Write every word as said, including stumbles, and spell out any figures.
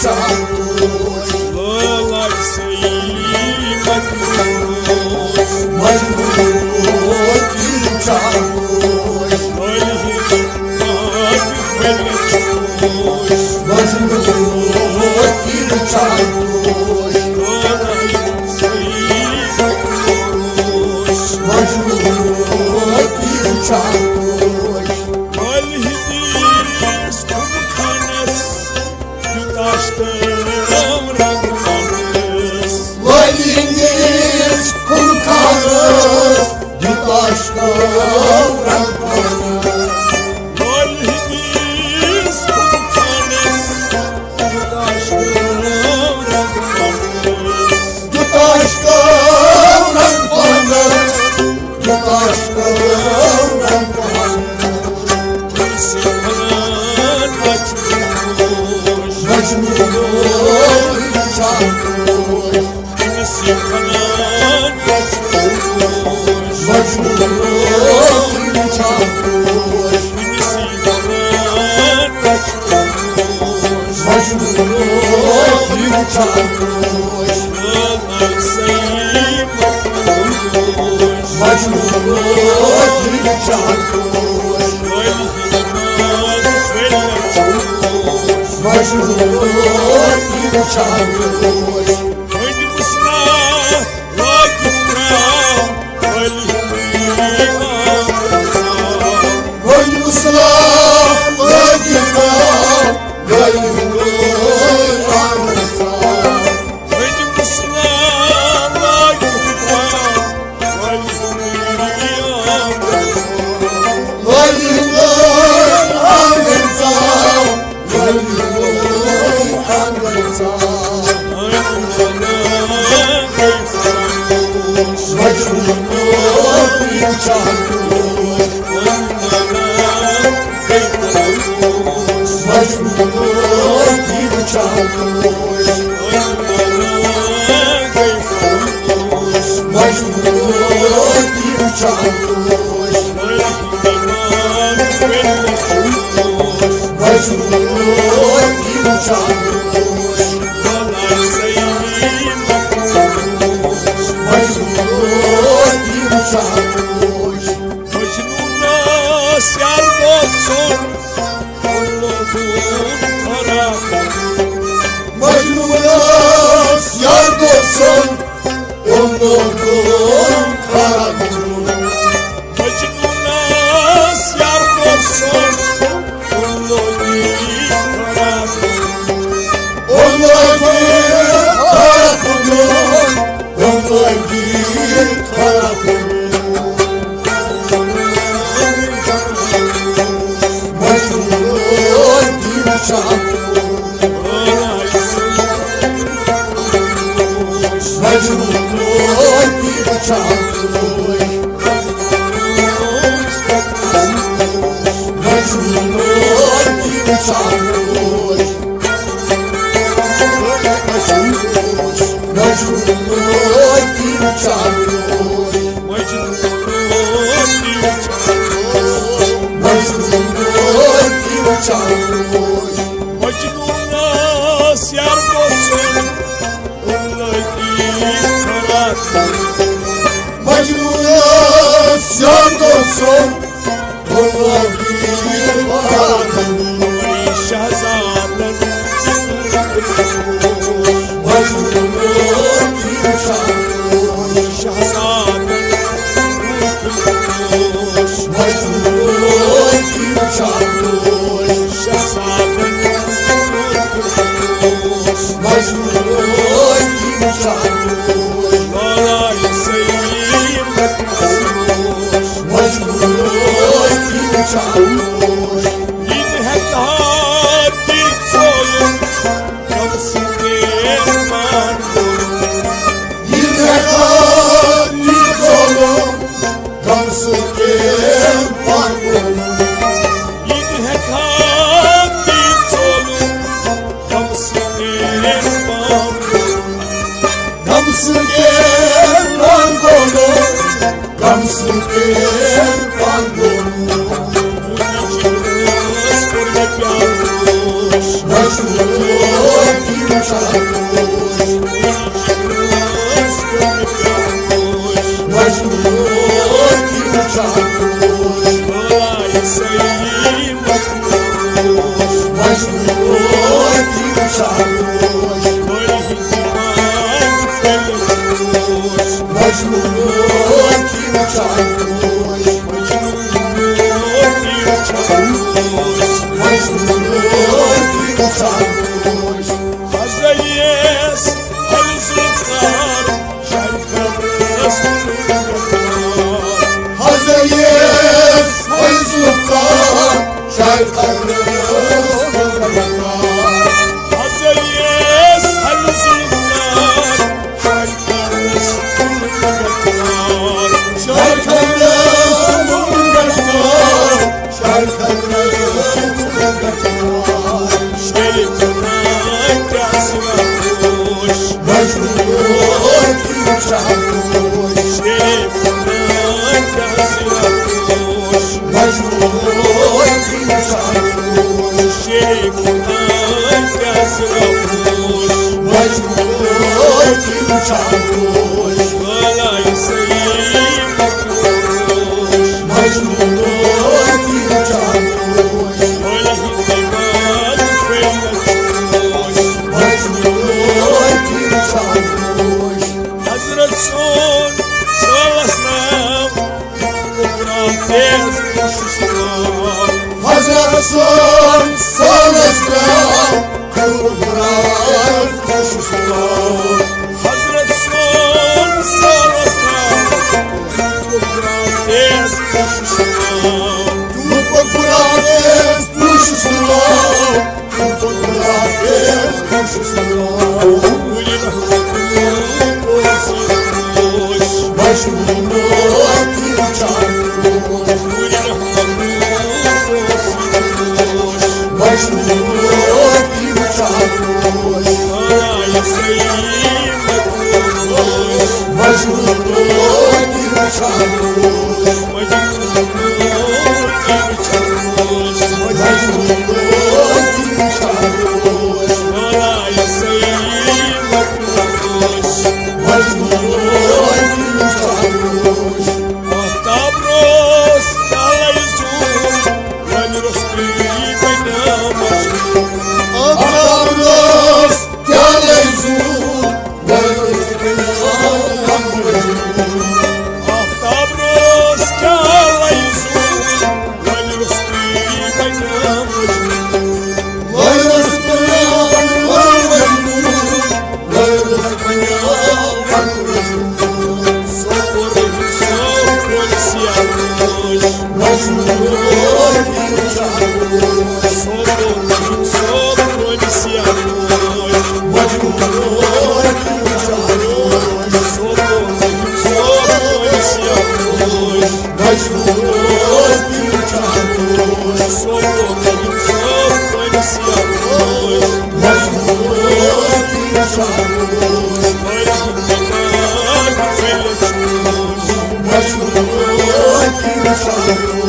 چاروش، لالہ سعید مجنون، مجنون تیر چاروش، علی پاک بل چوش، مجنون تیر چاروش، لالہ سعید مجنون، مجنون تیر چاروش۔ علی دیس خانس دیُت آشکار رنگ پانس۔ ولی نیز کُن کانس دیُت آشکار رنگ پانس۔ ولی نیز کُن کانس دیُت آشکار رنگ پانس۔ دیُت آشکار رنگ پانس۔ دیُت آشکار رنگ پانس۔ مجنون، مجنون، مجنون، مجنون، مجنونس یار دوستن، اوٚن لوگُن خراب۔ مجنونس یار دوستن، اوٚن لوگُن خراب۔ اوٚن لوگُن خراب۔ اوٚن لوگُن خراب۔ مجنون دِل چھا مجنونس یار دوستن، اوٚن لوگُن خراب۔ مجنونس یار دوستن، اوٚن لوگُن خراب۔ شہزادن مجنون شہزادن مجنون شہزادن مجنون مجنون۔ یہِ ہیٚکہٕ ہا تہِ ژٲیِتھ کم سٕنٛدِ مجنون وٕچھان پوش، بڑِ ہِنٛدِ مان پھٔلۍ پوش۔ مجنون وٕچھان پوش، مجنون وٕچھان پوش، مجنون وٕچھان پوش۔ حضرت یس علی ذوالفقار شاعر قدرس۔ حضرت یس علی ذوالفقار شاعر قدرس۔ حضرت یس علی ذوالفقار شاعر قدرس۔ شاعر قدرس۔ شاعر قدرس۔ شیخ خدا کیٛاہ سا پوش۔ مجنون وٕچھان پوش۔ شیخ خدا کیٛاہ سا پوش۔ مجنون وٕچھان پوش۔ شیخ خدا کیٛاہ سا پوش۔ مجنون وٕچھان پوش۔ بالایہِ سعید پوش۔ مجنون وٕچھان پوش۔ بڑِ ہِنٛدِ مان پھٔلۍ پوش۔ مجنون وٕچھان پوش۔ حضرت سون سالس نام، قرآن تیز پوشس نام۔ حضرت سون سالس نام، قرآن پوشس نام۔ حضرت سون سالس نام، قرآن تیز پوشس نام۔ قرآن تیز پوشس نام۔ آفتاب روٚس کیٛاہ لَیہِ زوٗن، وۄنۍ روٚستُے بَنیٛا مجنوٗن۔ آفتاب روٚس کیٛاہ لَیہِ زوٗن، وۄنۍ روٚستُے بَنیٛا مجنوٗن۔ آفتاب روٚس کیٛاہ لَیہِ زوٗن، وۄنۍ روٚستُے بَنیٛا مجنوٗن۔ وۄنۍ روٚستُے بَنیٛا مجنوٗن۔